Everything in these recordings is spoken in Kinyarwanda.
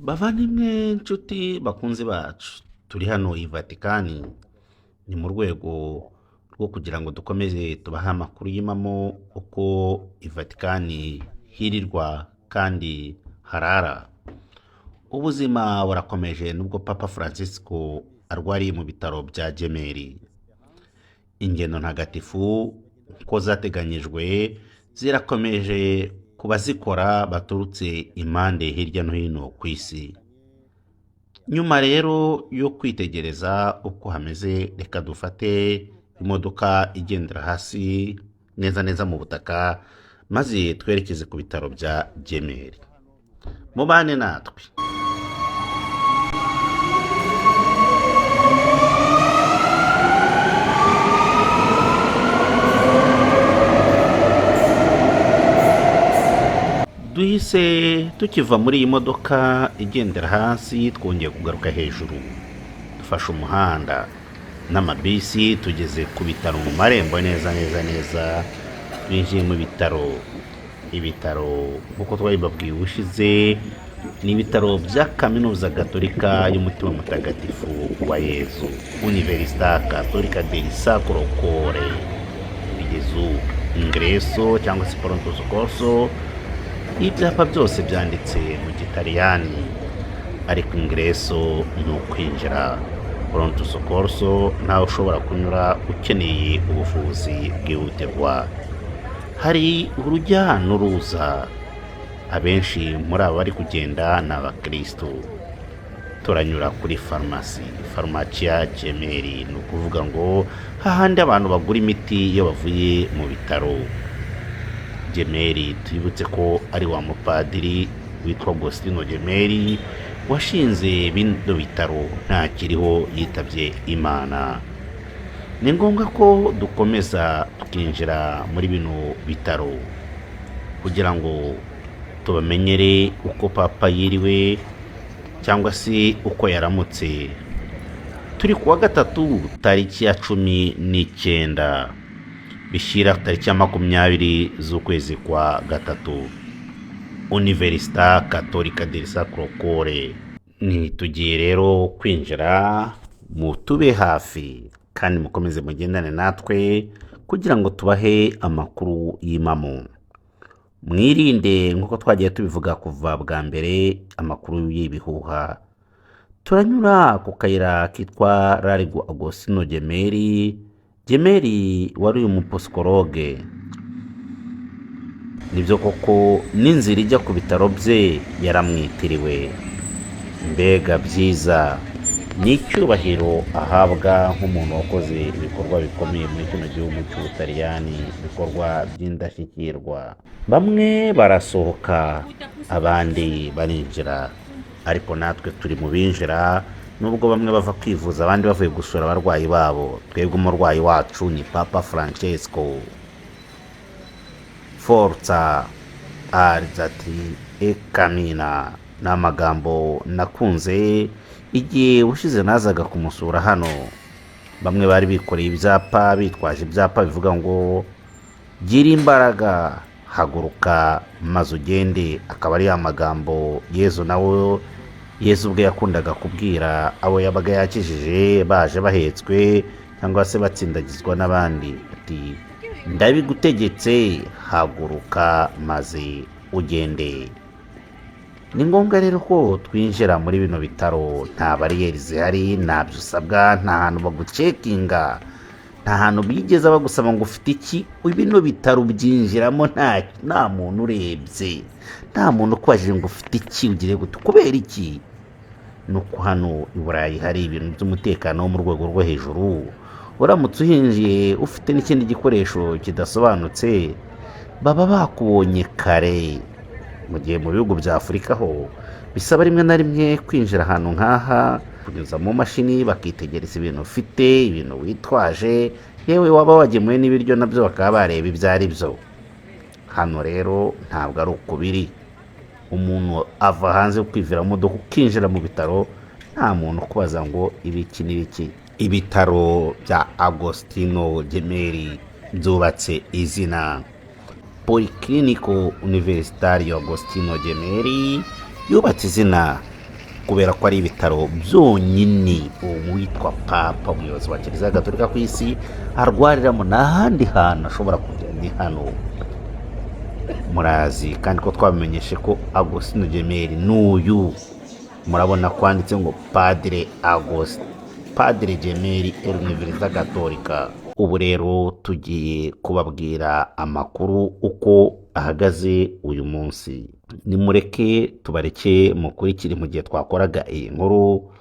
Bavandimwe, nshuti, bakunzi bacu, turi hano i Vatikani. Ni mu rwego rwo kugira ngo dukomeze tubahe amakuru y'impamo uko i Vatikani hirirwa kandi harara. Ubuzima burakomeje nubwo Papa Francisco arwariye mu bitaro bya Gemelli. Ingendo ntagatifu uko zateganyijwe zirakomeje ku bazikora baturutse impande hirya no hino ku isi. Nyuma rero yo kwitegereza uko hameze, reka dufate imodoka igendera hasi neza neza mu butaka, maze twerekeze ku bitaro bya Gemelli. Mubane natwe. Duhise tukiva muri iyi modoka igendera hasi, twongeye kugaruka hejuru, dufashe umuhanda n'amabisi, tugeze ku bitaro mu marembo neza neza neza. Twinjiye mu bitaro. Ibitaro nk'uko twabibabwiye ubushize ni ibitaro bya Kaminuza Gatolika y'Umutima Mutagatifu wa Yezu, Università Cattolica del Sacro Cuore di Gesù. Ingresso cyangwa se pronto soccorso, ibyapa byose byanditse mu Gitaliyani, ariko ingresso ni ukwinjira, pronto soccorso ntawe ushobora kunyura ukeneye ubuvuzi bwihutirwa. Hari urujya n'uruza, abenshi muri aba bari kugenda ni abakirisitu. Turanyura kuri farumasi, Farmacia Gemelli, ni ukuvuga ngo hahandi abantu bagura imiti iyo bavuye mu bitaro. Gemelli, twibutse ko ari wa mupadiri witwa Agostino Gemelli washinze bino bitaro, ntakiriho, yitabye Imana. Ni ngombwa ko dukomeza tukinjira muri bino bitaro kugira ngo tubamenyere uko Papa yiriwe cyangwa se uko yaramutse. Turi kuwa gatatu, tariki ya 19 bishyira tariki ya 20 z'ukwezi kwa gatatu. Università Cattolica del Sacro Cuore. Ni tugiye rero kwinjira, mu tube hafi kandi mukomeze mugendane natwe kugira ngo tubahe amakuru y'impamo. Mwirinde, nk'uko twagiye tubivuga kuva bwa mbere, amakuru y'ibihuha. Turanyura ku kayira kitwa Largo Agostino Gemelli. Gemelli wari umupisikologe, nibyo koko, n'inzira ijya ku bitaro bye yaramwitiriwe. Mbega byiza! Ni icyubahiro ahabwa nk'umuntu wakoze ibikorwa bikomeye muri kino gihugu cy'Ubutaliyani, ibikorwa by'indashyikirwa. Bamwe barasohoka, abandi barinjira, ariko natwe turi mu binjira, nubwo bamwe bava kwivuza, abandi bavuye gusura abarwayi babo. Twebwe umurwayi wacu ni Papa Francesco. "Forza, alzati e cammina" ni amagambo nakunze igihe ushize nazaga kumusura hano. Bamwe bari bikoreye ibyapa, bitwaje ibyapa bivuga ngo "Gira imbaraga, haguruka maze ugende", akaba ari ya magambo Yezu nawe, Yezu ubwe yakundaga kubwira abo yabaga yakijije baje bahetswe cyangwa se batsindagizwa n'abandi, ati "Ndabigutegetse, haguruka maze ugende." Ni ngombwa rero ko twinjira muri bino bitaro, nta bariyeri zihari, ntabyo usabwa, nta hantu bagucekinga, nta hantu bigeze bagusaba ngo ufite iki. Bino bitaro byinjiramo nta muntu urebye, nta muntu ukubajije ngo ufite iki, ugire gute, kubera iki. Ni uko hano i Burayi hari ibintu by'umutekano wo mu rwego rwo hejuru. Uramutse uhinjiye ufite n'ikindi gikoresho kidasobanutse, baba bakubonye kare, mu gihe mu bihugu bya Afurika ho bisaba rimwe na rimwe kwinjira ahantu nk'aha, kunyuza mu mashini bakitegereza ibintu ufite, ibintu witwaje, yewe waba wagemuye n'ibiryo nabyo bakaba bareba ibyo ari byo. Hano rero ntabwo ari uko biri. Umuntu ava hanze kwivira mu modoka, ukinjira mu bitaro, nta muntu ukubaza ngo ibiki n'ibiki. Ibitaro bya Agostino Gemelli byubatse izina. Policlinico Universitario Agostino Gemelli yubatse izina. Kubera ko ari ibitaro byonyine uwitwa Papa, umuyobozi wa Kiliziya Gatolika ku isi, arwariramo. Nta handi hantu ashobora kujya, ni hano. Murazi kandi ko twabimenyeshe ko Agostino Gemelli n'uyu murabona ko handitse ngo Padre Agost Padre Gemelli Università Cattolica. Ubu rero tugiye kubabwira amakuru uko ahagaze uyu munsi. Nimureke tubareke mukurikire mu gihe twakoraga iyi nkuru,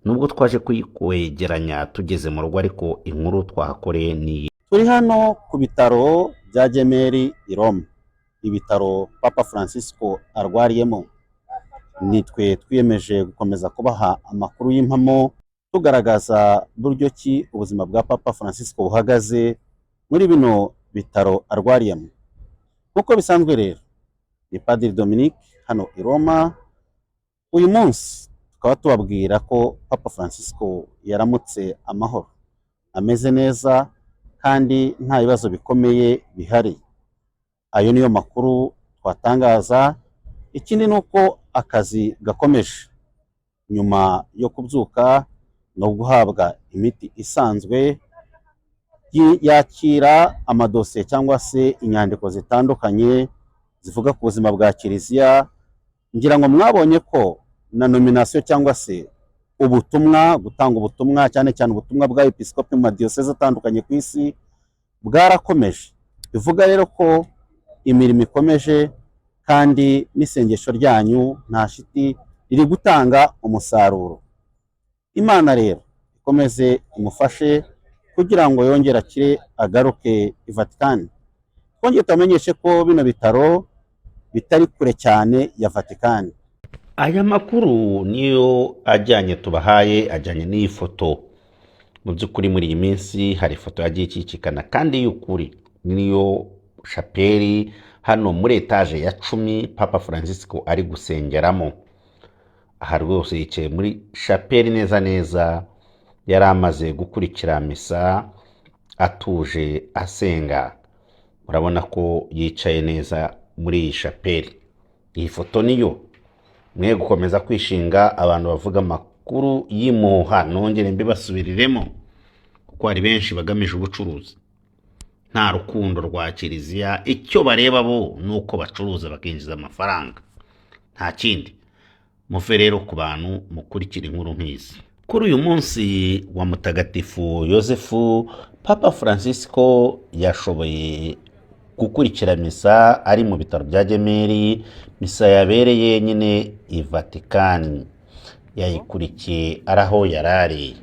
nubwo twaje kuyikwegeranya tugeze mu rugo, ariko inkuru twahakoreye ni Turi hano ku bitaro bya Gemelli i Roma, ibitaro Papa Francisco arwariyemo. Nitwe twiyemeje gukomeza kubaha amakuru y'impamo, tugaragaza buryo ki ubuzima bwa Papa Francisco buhagaze muri bino bitaro arwariyemo. Nk'uko bisanzwe rero, ni Padiri Dominique hano i Roma. Uyu munsi tukaba tubabwira ko Papa Francisco yaramutse amahoro, ameze neza kandi nta bibazo bikomeye bihari. Ayo niyo makuru twatangaza. Ikindi ni uko akazi gakomeje nyuma yo kubyuka no guhabwa imiti isanzwe, yakira amadosiye cyangwa se inyandiko zitandukanye zivuga ku buzima bwa Kiliziya. Ngira ngo mwabonye ko na nomination cyangwa se ubutumwa, gutanga ubutumwa, cyane cyane ubutumwa bwa episkopi mu madiyoseze atandukanye ku isi, bwarakomeje. Bivuga rero ko imirimo ikomeje kandi n'isengesho ryanyu nta shiti riri gutanga umusaruro. Imana rero ikomeze imufashe kugira ngo yongere akire, agaruke i Vatikani. Twongeye tubamenyeshe ko bino bitaro bitari kure cyane ya Vatikani. Aya makuru niyo ajyanye tubahaye, ajyanye n'iyi foto. Mu by'ukuri muri iyi minsi hari ifoto yagiye icicikana kandi y'ukuri, niyo shapeli hano muri etaje ya 10 Papa Francisco ari gusengeramo. Aha rwose yicaye muri shapeli neza neza, yari amaze gukurikira misa atuje asenga. Murabona ko yicaye neza muri iyi shapeli. Iyi foto niyo. Mwe gukomeza kwishinga abantu bavuga amakuru y'impuha, nongere mbibasubiriremo, kuko hari benshi bagamije ubucuruzi, nta rukundo rwa Kiliziya. Icyo bareba bo ni uko bacuruza bakinjiza amafaranga, nta kindi. Muve rero ku bantu mukurikira inkuru nk'izi. Kuri uyu munsi wa Mutagatifu Yosefu, Papa Francisco yashoboye gukurikira misa ari mu bitaro bya Gemelli, misa yabereye nyine i Vatikani. Yayikurikiye ari aho yari ari.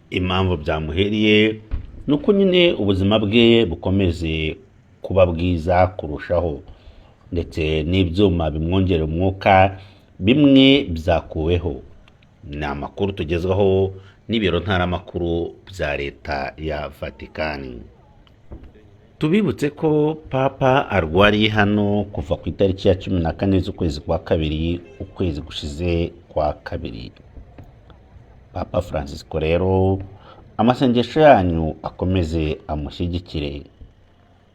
Impamvu byamuhiriye ni uko nyine ubuzima bwe bukomeze kuba bwiza kurushaho, ndetse n'ibyuma bimwongerera umwuka bimwe byakuweho. Ni amakuru tugezwaho n'ibiro ntaramakuru bya leta ya Vatikani. Tubibutse ko Papa arwariye hano kuva ku itariki ya 14 z'ukwezi kwa kabiri, ukwezi gushize kwa kabiri. Papa Francisco rero, amasengesho yanyu akomeze amushyigikire,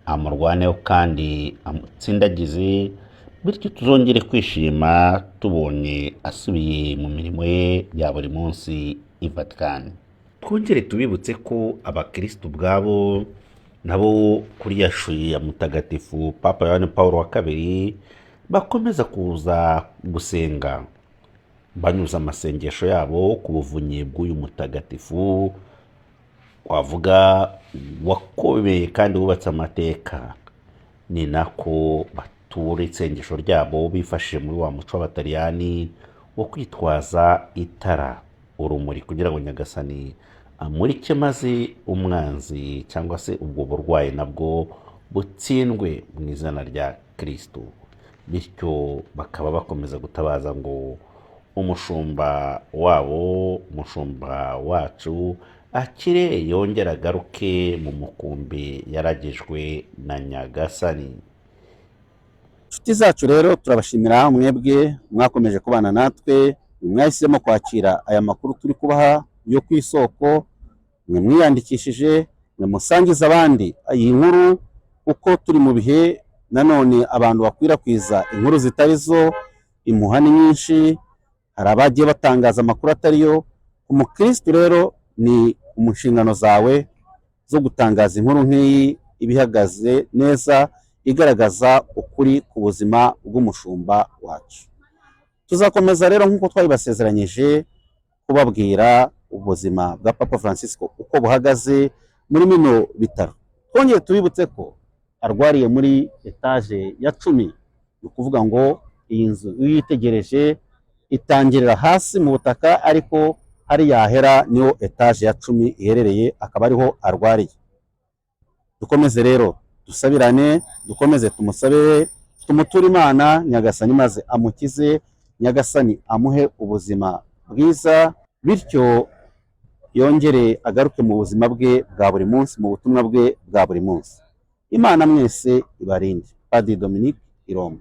amurwaneho kandi amutsindagize, bityo tuzongere kwishima tubonye asubiye mu mirimo ye ya buri munsi i Vatikani. Twongere tubibutse ko abakirisitu ubwabo nabo kuri ya shuyi ya Mutagatifu Papa Yohani Paul wa kabiri bakomeza kuza gusenga, banyuza amasengesho yabo ku buvunyi bw'uyu mutagatifu wavuga wakomeye kandi wubatse amateka. Ni nako batura isengesho ryabo bifashishije muri wa muco w'Abataliyani wo kwitwaza itara, urumuri, kugira ngo Nyagasani amurike, maze umwanzi cyangwa se ubwo burwayi nabwo butsindwe mu izina rya Kirisitu. Bityo bakaba bakomeza gutabaza ngo umushumba wabo, umushumba wacu, akire yongere agaruke mu mukumbi yaragijwe na Nyagasani. Inshuti zacu rero, turabashimira mwebwe mwakomeje kubana natwe, mwahisemo kwakira aya makuru turi kubaha yo ku isoko, mwe mwiyandikishije, mwe musangiza abandi iyi nkuru, kuko turi mu bihe nanone abantu bakwirakwiza inkuru zitari zo, impuha ni nyinshi. Hari abagiye batangaza amakuru atariyo. Umukristu rero ni mu nshingano zawe zo gutangaza inkuru nk'iyi iba ihagaze neza, igaragaza ukuri ku buzima bw'umushumba wacu. Tuzakomeza rero nk'uko twabibasezeranyije kubabwira ubuzima bwa Papa Francisco uko buhagaze muri bino bitaro. Twongere tubibutse ko arwariye muri etaje ya 10, ni ukuvuga ngo iyi nzu iyo uyitegereje itangirira hasi mu butaka, ariko hariya hahera niho etaje ya 10 iherereye, akaba ariho arwariye. Dukomeze rero dusabirane, dukomeze tumusabire, tumuture Imana Nyagasani maze amukize, Nyagasani amuhe ubuzima bwiza, bityo yongere agaruke mu buzima bwe bwa buri munsi, mu butumwa bwe bwa buri munsi. Imana mwese ibarinde. Padiri Dominique i Roma.